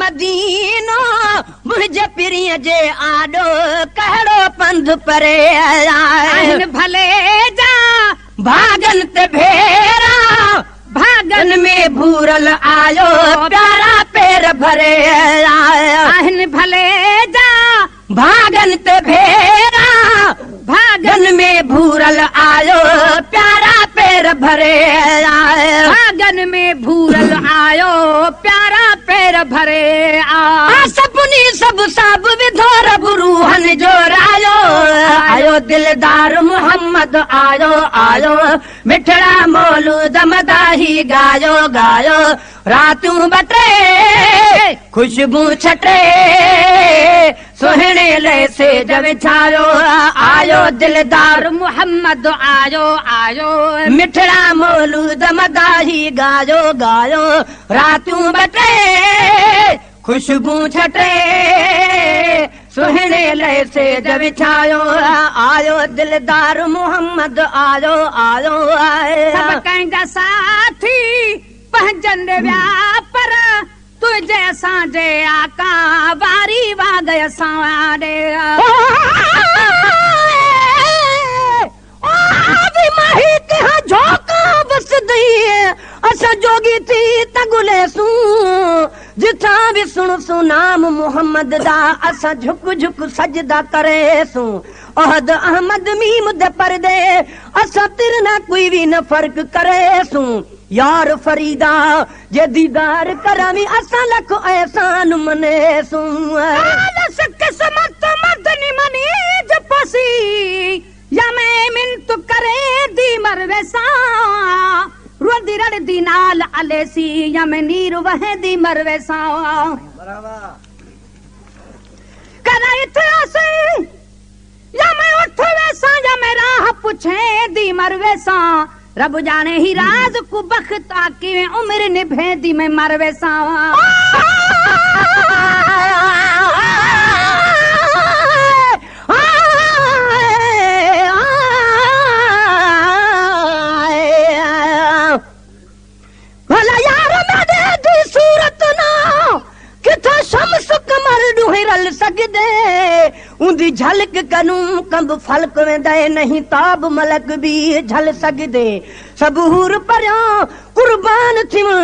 مدينو منهنجي پرينء جي آڏو ڪهڙو پنڌ پري آهن ڀلي جا ڀاڳن تي ڀيرا ڀاڳن ۾ ڀورل آيو پيارا پير ڀري آهن ڀلي جا ڀاڳن تي ڀيرا ڀاڳن ۾ ڀورل آيو پيارا پير ڀري ڀاڳن ۾ ڀورل آيو پيارا پير ڀري آ سڀني سڀ ساب وڌو رب روحن جو رايو آيو دلدار محمد آيو آيو مٺڙا مولود مداحي ڳايو ڳايو راتيون ٻه ٽي خوشبو ڇٽي سهڻي لئه سيج وڇايو آيو دلدار محمد آيو آيو مٺڙا مولود مداحي ڳايو ڳايو راتيون ٻه ٽي خوشبو ڇٽي سهڻي لئه سيج وڇايو آيو دلدار محمد آيو آيو سڀ ڪنهن جا ساٿي پنهنجن ڏي ويا پر تنهنجي اسان جي آقا واري واڳ اسان ڏي. ماهي ڪنهن جهوڪا وسدي اسان جوڳي ٿي ته ڳوليسون جتان به سڻسون نام محمد دا اسان جهڪ جهڪ سجدا ڪريسون احد احمد ميم دي پردي اسان ترنا ڪوئي به نه فرق ڪريسون يار فريدا جي ديدار ڪراوين اسان لک احسان منيسون. آلس قسمت مدني منيج پسي يا مين منت ڪري the مر ويسان روئندي رڙدي نال اليسي يا مين نير وهندي مر ويسان ڪرائي ٿياسي يا مين اٺ ويسان يا مين راهه پڇيندي مر ويسان رب ڄاڻي هي راز ڪو بخت آ ڪيوين عمر نڀيندي مين مر ويسان. ڀلا يار ميڏي the صورت نا ڪٿان شمس قمر ڏوهين رل سگهدي اوندي جهلڪ ڪنون ڪنب فلڪ ويندي نهين تاب ملڪ به جهل سگهدي سڀ حور پريان قربان ٿيون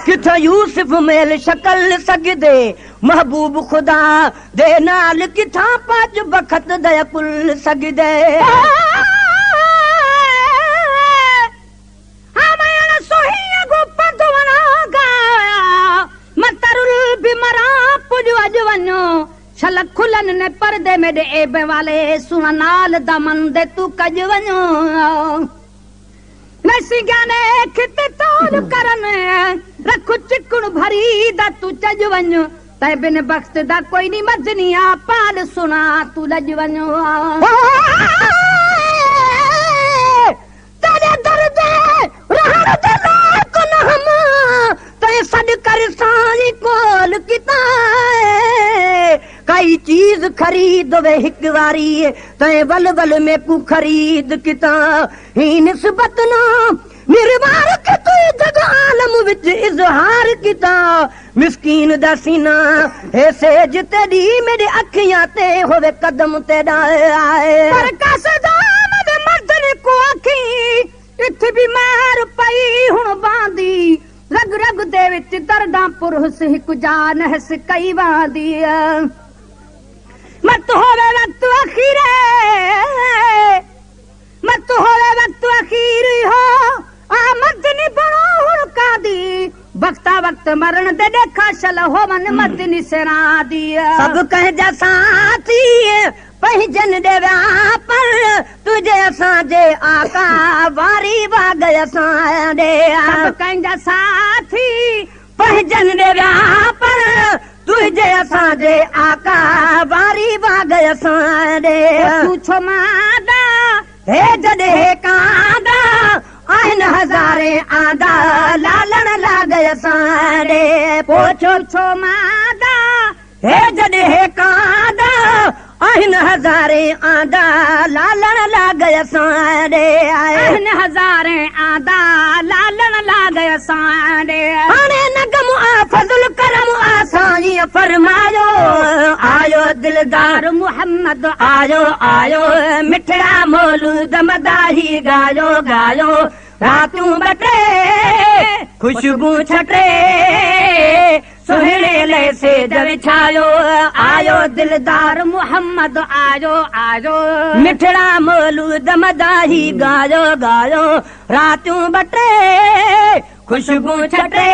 ڪٿان يوسف ميل شڪل سگهدي محبوب خدا the نال ڪٿان پاچ بخت the عقل سگهدي. ها ميڻ سوهيء گو پنڌ وڻان گايا، مان ترل به مران پڄ اڄ وڃو، شل کلن نه پردي ميڏي عيب والي، سهڻا نال دامن the تون ڪڄ وڃو. نه سنگياني کت تول ڪرن، رک چڪڻ ڀري دا تون چڄ وڃ، تنهن بن بخت دا ڪوئي ني مدني آ، پال سهڻا تون لڄ وڃو. تيڏي در تي رهڻ جي لائق نه هم، تنهن سڏ ڪر سائين ڪول ڪيتا ڪائي چيز خريد وي هڪ واري، تنهن ول ول ميڪون خريد ڪيتا هي نسبت نه نروار ڪيتو جڳ عالم وچ اظهار ڪيتا مسڪين دا سينا هي سيج تيڏي ميڏي اکيان تي هوي قدم تيڏا آئي. پر قاصد آمد مردن ڪو آکين اتھ بيمار پئي ہن باندي رڳ رڳ دي وچ درداں پرحس ہک جا نحس کئي واندي مت ہووي وقت اخير مت ہووي وقت اخير اهو آ مدني بڻو هڻ ڪاندي بختا وقت مرڻ the ڏيکا شل هوون مدني سيران the. سڀ ڪنهن جا ساٿي پنهنجن ڏي ويا پر تنهنجي اسان جي آقا واري واڳ اسان ڏي. سڀ ڪنهن جا ساٿي پنهنجن ڏي ويا پر تنهنجي اسان جي آقا واري واڳ اسان ڏي. تون ڇو ماندا هي جڏهن ڪاندا آهن هزارين آندا لالڻ لاڳ اسان ڏي. پوء ڇو ڇو ماندا هي جڏهن ڪاندا آهن هزارين آندا لالڻ لاڳ اسان ڏي. آهن هزارين آندا لالڻ لاڳ اسان ڏي. هاڻي نه غم آ فضل ڪرم آ سائين. دلدار محمد آيو آيو مٺڙا مولود مداحي ڳايو ڳايو راتيون ٻه ٽي خوشبو ڇٽي سهڻي لئه سيج وڇايو آيو دلدار محمد آيو آيو مٺڙا مولود مداحي ڳايو ڳايو راتيون ٻه ٽي خوشبو ڇٽي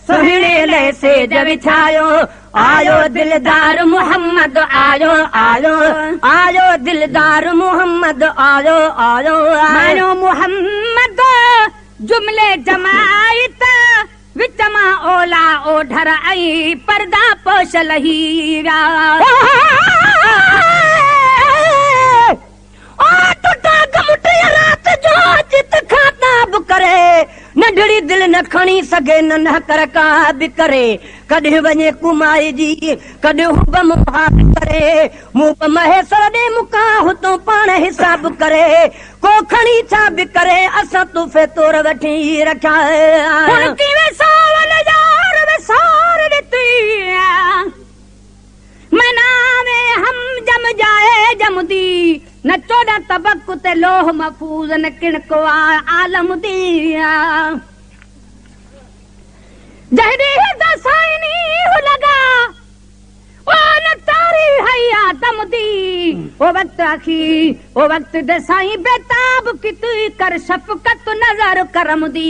سهڻي لئه سيج وڇايو آيو دلدار محمد آيو آيو آيو دلدار محمد آيو آيو. ماڻيو محمد جملي جماعت وچ مان اولا اوڍر ۽ پردا پوش لهي ويا. او ٽٽا غم ٽيء رات جو چت کان تاب ڪري، ننڍڙي دل نه کڻي سگهي نه نهڪر ڪا به ڪري، ڪڏهن وڃي ڪمائجي، ڪڏهن حب محاب ڪري، مون به مهيسر ڏي مڪان هتون پاڻ حساب ڪري، ڪو کڻي ڇا به ڪري، اسان تحفي طور وٺي رکيا. هن ڪيوي ساول يار وسار ڏتي. مناوي هم ڄم ڄائي ڄمدي، نه 14 طبق تي لوح محفوظ نه ڪڻڪ آ عالم the. جنهن ڏينهن دا سائين نينهن لڳا، او نه تاري هئي آدم the. او وقت اخي او وقت the سائين بيتاب ڪتي ڪر شفقت نظر ڪرم the.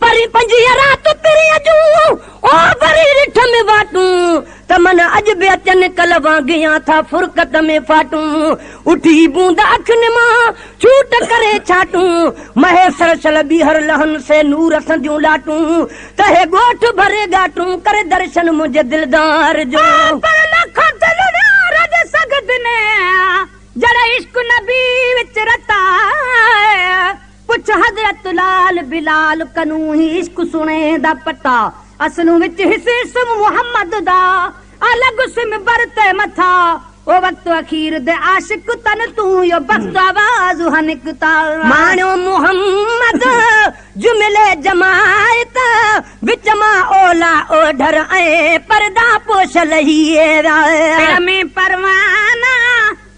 پرين پنجيء رات پرينء جون، او وري رٺ ۾ واٽون، ته من اڄ به اچن ڪل وانگيان ٿا فرقت ۾ ڦاٽون، اٺي بوند اکين مان ڇوٽ ڪري ڇاٽون، مهيسر شل ٻيهر لهن سي نور سنديون لاٽون، ته هي ڳوٺ ڀري ڳاٽون ڪري درشن منهنجي دلدار جو. پر لکان دل رڄ سگهدن جڙ عشق نبي وچ رتا پڇ حضرت لال بلال ڪنون هي عشق سڻي دا پتا اصلون وچ حس اسم محمد دا الڳ سم بر تي مٿا او وقت اخير the عاشق تن تون يو بخت آواز ها نڪتا. ماڻيو محمد جملي جماعت وچ مان اولا اوڍر ۽ پردا پوش لهي ويا. پڙ ۾ پروانا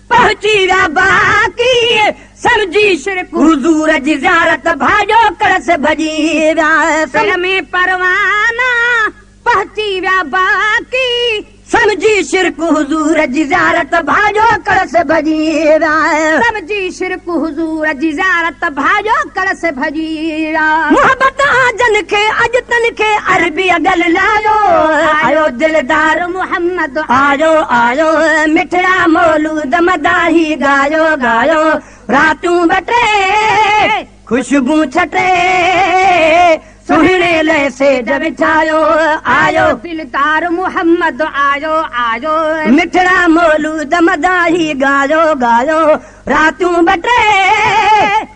پهچي ويا باقي سمجهي شرڪ حضور جي زيارت ڀاڄو ڪڙس ڀڄي ويا. پڙ ۾ پروانا پهچي ويا باقي. سمجهي شرڪ حضور جي زيارت ڀاڄو ڪڙس ڀڄي ويا. سمجهي شرڪ حضور جي زيارت ڀاڄو ڪڙس ڀڄي ويا. محبت آ جن کي اڄ تن کي عربيء ڳل لايو. آيو دلدار محمد آيو آيو مٺڙا مولود مداحي ڳايو ڳايو راتيون ٻه ٽي خوشبو ڇٽي سهڻي لئه سيج وڇايو آيو. دلدار محمد آيو آيو. مٺڙا مولود مداحي ڳايو ڳايو راتيون ٻه ٽي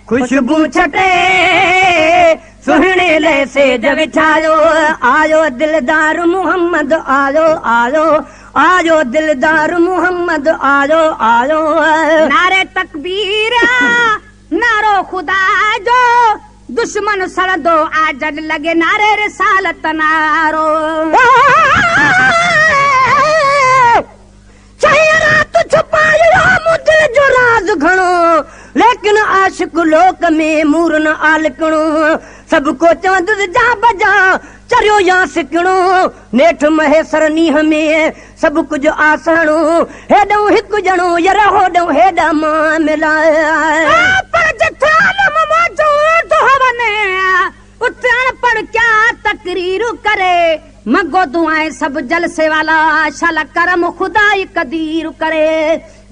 خوشبو ڇٽي سهڻي لئه سيج وڇايو آيو. دلدار محمد آيو آيو آيو دلدار محمد آيو آيو. نعري تڪبير نعرو خدا جو دشمن سڙندو آ جڏ لڳي نعري رسالت نعرو. چئين رات ڇپايو مون دل جو راز گهڻو ليڪن عاشق لوڪ ۾ مور نه آلڪڻو سڀ ڪو چوندس جا بجا چريو يا سڪڻو نيٺ مهيسر نينهن ۾ سڀ ڪجهه آ سهڻو هيڏئون هڪ ڄڻو ير هوڏئون هيڏا معاملا. پر جٿ عالم موجود هون ات اڻپڙهه ڪيا تقرير ڪري منگو دعائين سڀ جلسي والا شال ڪرم خدائي قدير ڪري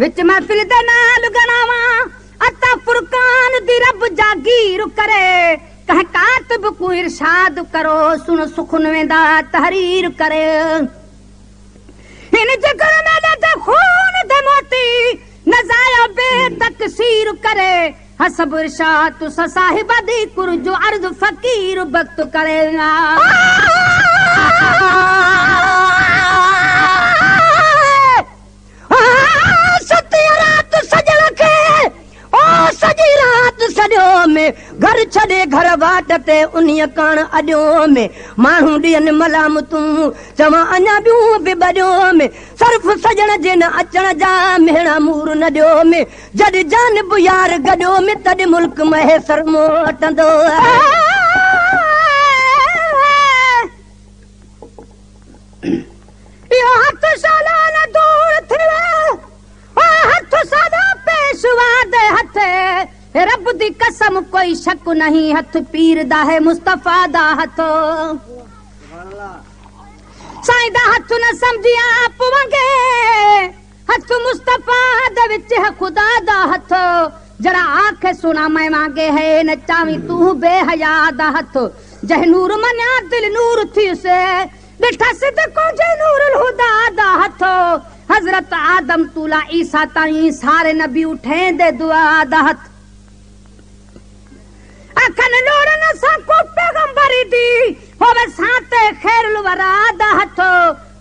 وچ محفل the نال ڳڻاوان عطا فرقان the رب جاگير ڪري ڪنهن ڪاتب ڪون ارشاد ڪرو سڻ سخن ويندا تحرير ڪري. هن جگر ۾ لڌ خون the موتي نه ضايع بي تقصير ڪري حسب ارشاد تس صاحب the ڪر جو عرض فقير بخت ڪري. ستين رات سڄڻ کي او. يار ڇڏي گهر واٽ تي انهيء ڪاڻ اڏيو ۾، ماڻهو ڏين ملامتون، چوان اڃا ٻيون به ٻڏيو ۾، صرف سڄڻ جي نه اچڻ جا مهڻا مور نه ڏيو ۾، جڏ جانب يار گڏيو ۾ تڏ ملڪ مهيسر موٽندو. اهو هٿ شالا نه دور ٿئي. او هٿ ساڄا پيشوا the هٿ، رب the قسم ڪوئي شڪ نهين هٿ پير دا هي مصطفيٰ دا هٿ. سائين دا هٿ نه سمجهي آپ وانگي، هٿ مصطفيٰ دي وچ هي خدا دا هٿ. جڙا آکي سونا مين وانگي هي نه چاوين تون بي حيا دا هٿ. جنهن نور منيا دل نور ٿيس، ڏٺا صدقو جي نور الهديٰ دا هٿ. حضرت آدم تولا عيسيٰ تائين ساري نبي اٺين the دعا دا هٿ. اکن لوڙ نه سان ڪو پيغمبري the هووي سان تي خير الوريٰ دا هٿ.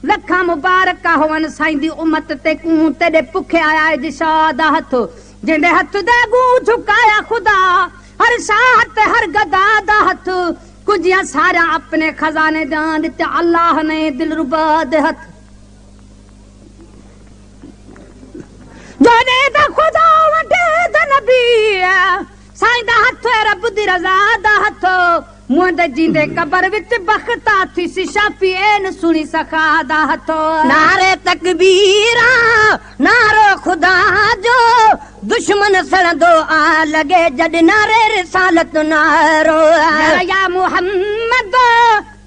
لکان مبارڪا هون سائين the امت تي ڪون تيڏي پکي آيا اڄ شاهه دا هٿ. جنهن the هٿ the اڳون جهڪايا خدا هر شاهه تي هر گدا دا هٿ. ڪجيان ساريان اپني خزاني ديان ڏتيان الله نئين دلربا the هٿ. جو ڏي ته خدا وٺي ته نبي سائين دا هٿ اي رب the رضا دا هٿ. موندي جيندي قبر وچ بختا ٿيسي شافي عين سهڻي سخا دا هٿ. نعري تڪبير آ نعرو خدا جو دشمن سڙندو آ لڳي جڏ نعري رسالت نعرو آ. يار يا محمد.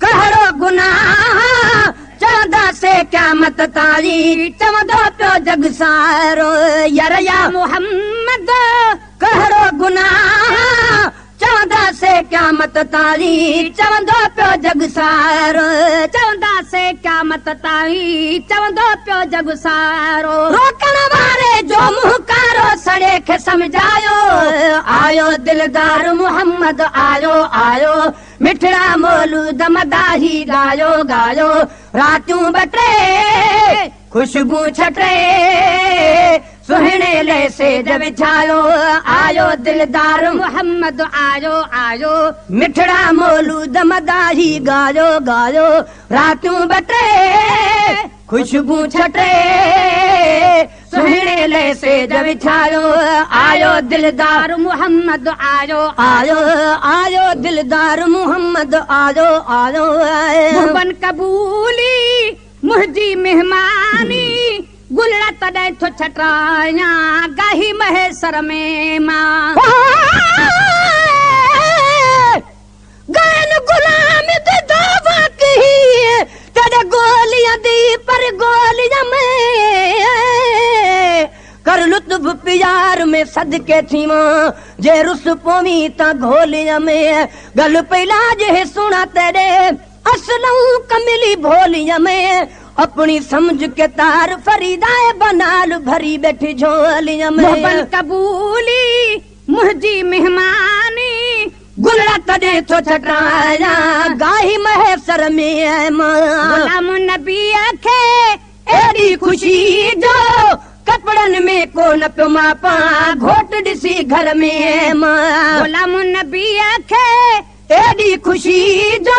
ڪهڙو گناهه چوندا سي قيامت تائين چوندو پيو جڳ سارو يار يا محمد. ڪهڙو گناهه چوندا سي قيامت تائين چوندو پيو جڳ سارو. چوندا سي قيامت تائين چوندو پيو جڳ سارو. روڪڻ واري جو منهن ڪارو سڙي کي سمجهايو آيو دلدار محمد آيو آيو مٺڙا مولود مداحي ڳايو ڳايو راتيون ٻه ٽي خوشبو ڇٽي سهڻي لئه سيج وڇايو آيو دلدار محمد آيو آيو. مٺڙا مولود مداحي ڳايو ڳايو راتيون ٻه ٽي خوشبو ڇٽي سهڻي لئه سيج وڇايو آيو دلدار محمد آيو آيو آيو دلدار محمد آيو آيو. محبن قبولي منهنجي مهماني گلڙا تڏهن ٿو ڇٽرايان گاهي مهيسر ۾ مان. گائن غلام the دعويٰ ڪئي تڏ گوليان the پر گوليان ۾ ڪر لطف پيار ۾ صدقي ٿيوان جي رس پوين تان گهوليان ۾ گل پئي لاڄ هي سهڻا تيڏي اصلئون ڪملي ڀوليان ۾ اپڻي سمجهه ڪي تار فريدائي بنال ڀري ٻيٺي جهوليان ۾. محبن قبولي منهنجي مهماني. گلڙا تڏهن ٿو ڇٽايان گاهي مهيسر ۾ مان. غلام نبيء کي ايڏي خوشي جو ڪپڙن ۾ ڪو نه پيو ماپان گهوٽ ڏسي گهر ۾ مان. غلام نبيء کي ايڏي خوشي جو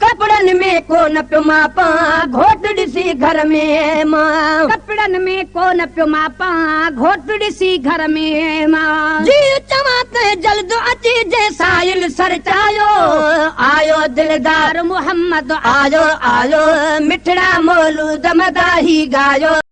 ڪپڙن ۾ ڪو نه پيو ماپان گهوٽ ڏسي گهر ۾ مان. ڪپڙن ۾ ڪو نه پيو ماپان گهوٽ ڏسي گهر ۾ مان. جي چوان تنهن جلد اچي جنهن سائل سرچايو آيو دلدار محمد آيو آيو مٺڙا مولود مداحي ڳايو.